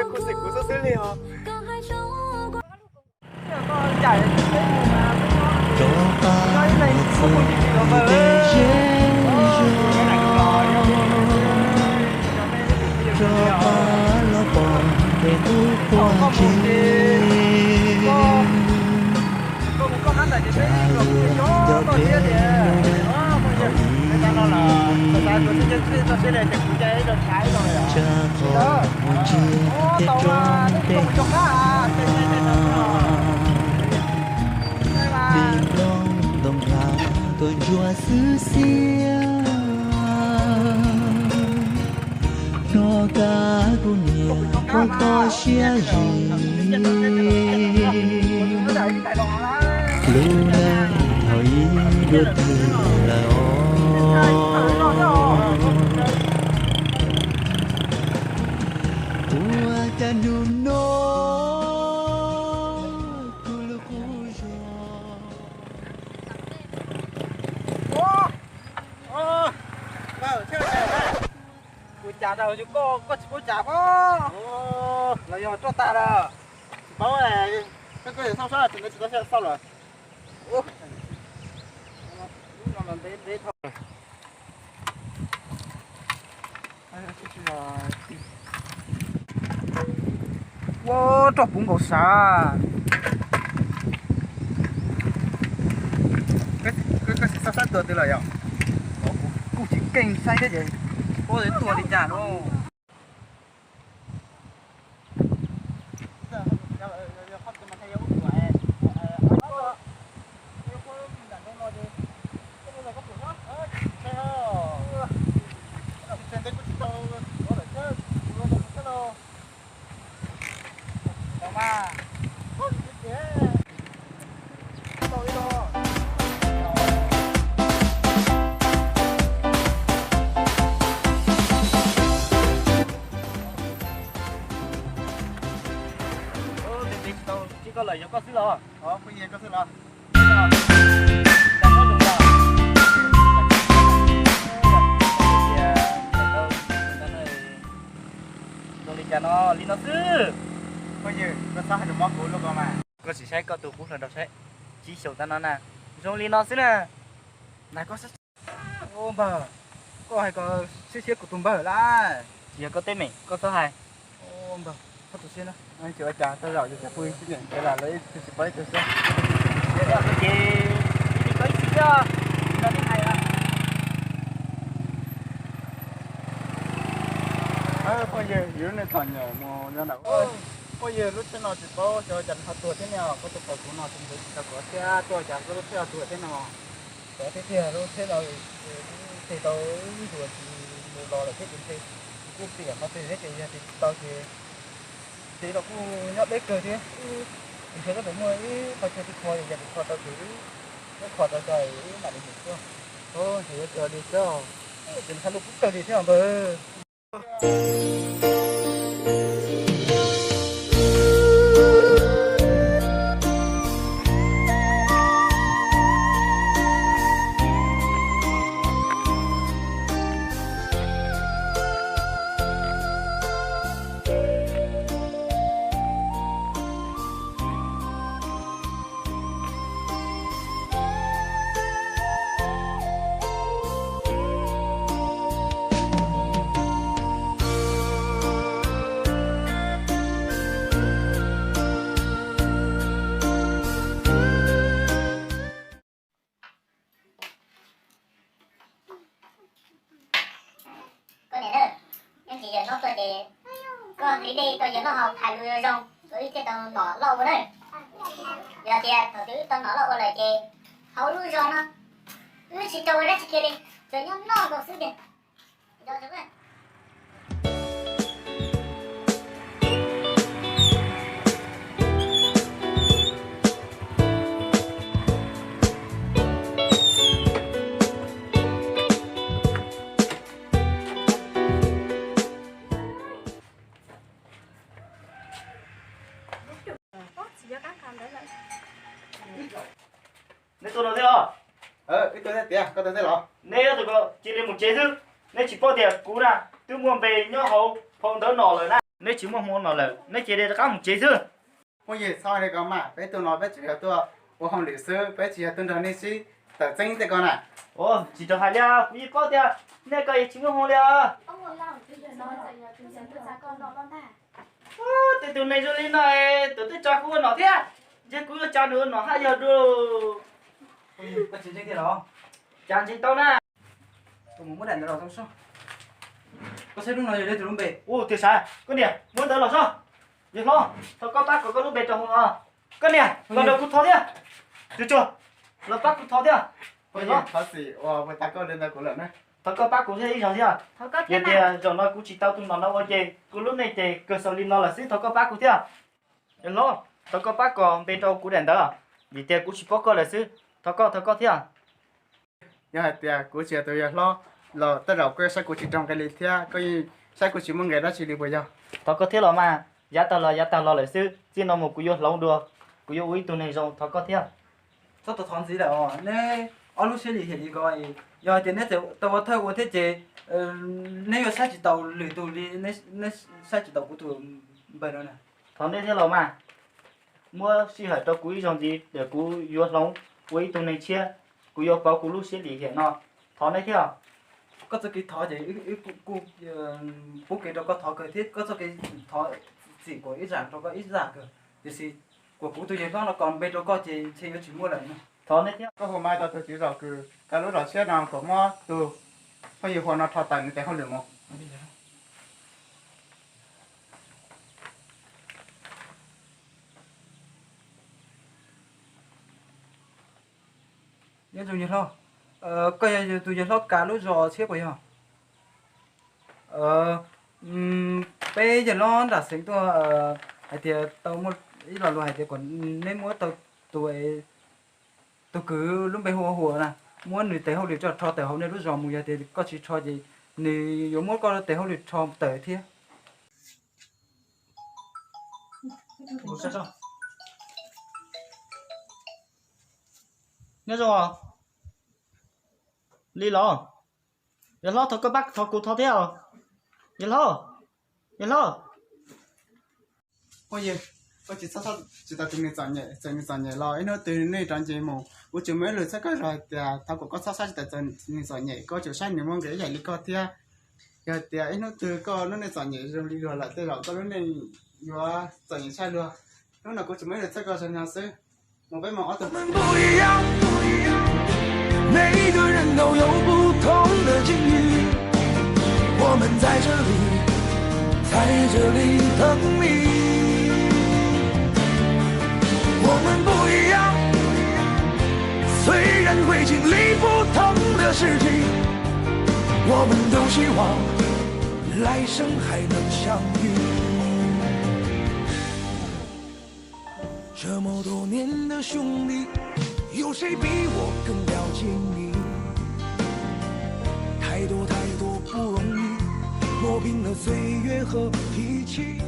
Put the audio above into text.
Kuv xwb kuv xwb xwb li os. Rov qab los pom tej zej zog, rov qab los pom tej qub quaj ntse. Tsam lub nco peb lub nce thaum ub, tsam qhov mus ntsia tej roob tej hav, li nplooj ntoo hlav tuaj ntsuab xwb xiab. Hnov kab kuv niam quaj kho siab zim, lub neej thaum ub dua twg lawm os. Ua cas hnub no kuv lub qub zog. Kuv cas rau yus koj, koj tsis paub cas pob. Los yog roj tag lawm. Tsis paub, koj koj xauj sab, tsis tau xauj lawm. Ua roj puv nkaus sav. Koj xauj sab tua twg lawm yom? Kuj tsis keej saib thiab ces tsis paub tua li cas no. Tsis koj lawm, yog koj xwb los? Phooj ywg, koj xwb los? Zoo li cas no, li no xwb. Phooj ywg, koj txhob hais lus mob kuv lub ko mas. Koj sim saib koj tus qub hluas nraug saib, tsib xyoos tab no na, zoo li no xwb na. Npawg, koj hais ko siab siab kuv tus npawg lawm. Tsis yog koj teeb meem, koj txhob hais. Npawg, txhob tu siab na. Tsis ua cas, tej zaum yus cov phooj ywg sib nyiam ntev lawm lawv tsis paub ib tug xwb. Ces ib tug koj ib txhis thiab, no nej hais lawm. Phooj ywg, yus lub neej txom nyem mus no ntag. Phooj ywg, lub tsheb no tsis paub xyov cas nws ho tuag thiab ne. Koj tuaj pom kuv no ces ntshe tsis tau kuv thiab, tuaj cas koj lub tsheb ho tuag thiab no. Xyov thiab tiag, lub tsheb no tes tau ib ntus tsis mus los lawm thiab ces ntshe kuv kuj piam qhov twg thiab ces yog tias tsis tau ces ntshe los kuj nyob deb kawg thiab. Kuv ntshe koj tseem muaj ib qho chaw twg kho, yog kuv kho tau ces wb muab kho tau tso wb mam li mus tuaj. Ntshe yuav tsum li xwb, ces nws hais lus kub kawg li thiab npawg. Koj niam na, nyob ntsis yawg hlob tuaj ces koj hliv dej rau yawg hlob haus, hais lus zoo zoo, wb thiaj tau nom loj ua na. Yog tias thaum twg wb tau nom loj ua lawm ces hauv lub zos no wb tsis tau ua dab tsi kiag li, tsuas nyob noj nkaus xwb tiag. Neb tuaj no thiab los? Wb tuaj thiab tiag, koj tuaj thiab los? Neb ob tug ko cia li mus tsev xwb. Neb tsis paub tias kuv na twb muaj npe nyob hauv phau ntawv nom lawm na. Neb tsis muaj hmoo no lawm, neb cia li rov qab mus tsev xwb. Phooj ywg, txhob hais li ko mas, peb tuaj no peb tsuas yog tuaj ua hauj lwm xwb, peb tsis yog tuaj nrog nej sib tawm txeeb tej ko na. Tsis rau hais li, kuv yeej paub tias nej ko yeej tsis muaj hmoo li os. Tej tus neeg zoo li no, tus twg tsa kuv ua nom thiab, ntshe kuv yuav tsa nws ua nom haj yog dua. Cas ntseeg tau na. Tus mus muab daim ntawd los tau soj. Koj saib lub no yog leej twg lub npe? Ua tias sav, koj niam, muab ntawd los soj. Yawg hlob, thov koj pab kom koj lub npe rau hauv no. Koj niam, los nrog kuv thov thiab. Cuag cuag, los pab kuv thov thiab. Thov txim uas kuv tsa koj li ntawd kuv lawm na. Thov koj pab kuv thiab ib zaug thiab. Yog tias zaum no kuv tsis tau tus nom no ua ces kuv lub neej ces kawg xaus li no lawm xwb, thov koj pab kuv thiab. Yawg hlob, thov koj pab kom npe rau kuv daim ntawd, vim tias kuv tsis paub koj lawm xwb. Thov koj, thov koj thiab. Yog hais tias kuv tsis yog tus yawg hlob los tej zaum koj yeej saib kuv tsis raug nqe li thiab koj yeej saib kuv tsis muaj nqe dab tsi li puas yog? Thov koj thiab los mas, yav tag los yav tag los lawm xwb, txij no mus kuv yuav hloov dua, kuv yuav ua ib tug neeg zoo, thov koj thiab. Txhob tau thov ntxiv lawm os, neb ob lub siab lim hiam li ko, yog hais tias neb tau ua thawj ua thiab ces neb yuav saib tsis taus lwm tus li, neb saib tsis taus kuv tus npawg no na. Thov neb thiab los mas, muab sij hawm rau kuv ib zaug ntxiv, kuv yuav hloov ua ib tug neeg tshiab, kuv yuav pauv kuv lub siab lim hiam no. Thov neb thiab. Koj txoj kev thov ces kuj pub kev rau koj thov kawg thiab, koj txoj kev thov txim kuas ib zam rau koj ib zam kawg, tiam sis kuas kuv tus yawg hlob no kom npe rau koj ces ntshe yuav tsis muaj lawm. Thov neb thiab. Koj hu mas rau tus tswv zos kws kav lub zos tshiab no kom muab tus phooj ywg Huas no rho tawm nws tes hauj lwm mus. Nyob zoo yawg hlob, koj yog tus yawg hlob kav lub zos tshiab puas yog? Peb yawg hlob nram xeev tuaj hais tias tau muaj ib lo lus hais tias kom neb muab tau tus, tus kwv lub npe hu ua Huas na, muab nws tes hauj lwm coj rho tawm hauv nej lub zos mus, yog tias koj tsis rho ces nws yuav muab koj tes hauj lwm rho tawm thiab. Nyob zoo li los, yawg hlob, thov koj pab thov kuv thov thiab. Yawg hlob, yawg hlob. Phooj ywg, koj tsis txhob saib tsis taus tus neeg txom nyem, txawm nws txom nyem los ib hnub twg nws rov nce mus. Kuv tseem muaj ib lus txhawb koj zog hais tias thov kom koj txhob saib tsis taus tus neeg txom nyem, koj tseem saib nws muaj nqis ib yam li koj thiab. Yog hais tias ib hnub twg koj lub neej txom nyem zoo li luag lawm tej zaum koj lub neej yuav txom nyem tshaj luag. Hnub no kuv tseem muaj ib lus txhawb koj zog no xwb. Mus peb mus ob tug. 我们不一样，每一个人都有不同的境遇。我们在这里，在这里等你。我们不一样，虽然会经历不同的事情，我们都希望来生还能相遇。这么多年的兄弟，有谁比我更了解你？太多太多不容易，磨平了岁月和脾气。